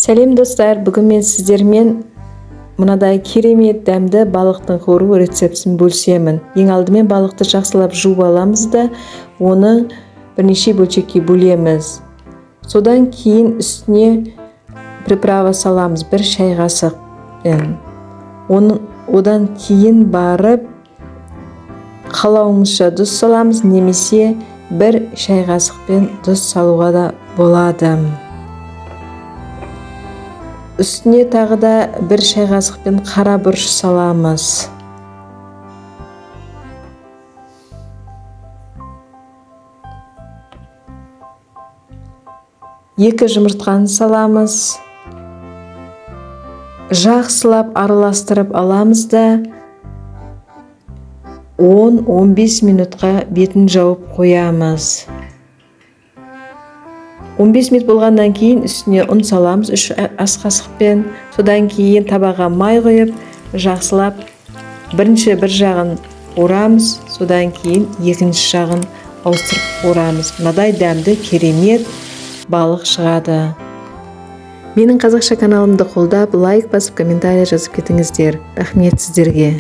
Сәлем, достар! Бүгін мен сіздермен мынадай керемет дәмді балықтың қуыру рецептісін бөлісемін. Ең алдымен балықты жақсылап жуып аламыз да, оны бірнеше бөлшекке бөлеміз. Содан кейін үстіне приправа саламыз, 1 шай қасықпен. Оның одан кейін барып қалауыңызша тұз саламыз немесе 1 шай қасықпен тұз салуға да болады. Үстіне тағы да 1 шай қасықпен қара бұрыш саламыз. Екі жұмыртқаны саламыз. Жақсылап араластырып аламыз да, 10-15 минутқа бетін жауып қоямыз. 15 минут болғаннан кейін үстіне ұн саламыз 3 ас қасықпен. Содан кейін табаға май құйып, жақсылап бірінші бір жағын орамыз, содан кейін екінші жағын ауыстырып орамыз. Мынадай дәмді, керемет балық шығады. Менің қазақша каналымды қолдап, лайк басып, комментарий жазып кетіңіздер. Рахмет сіздерге.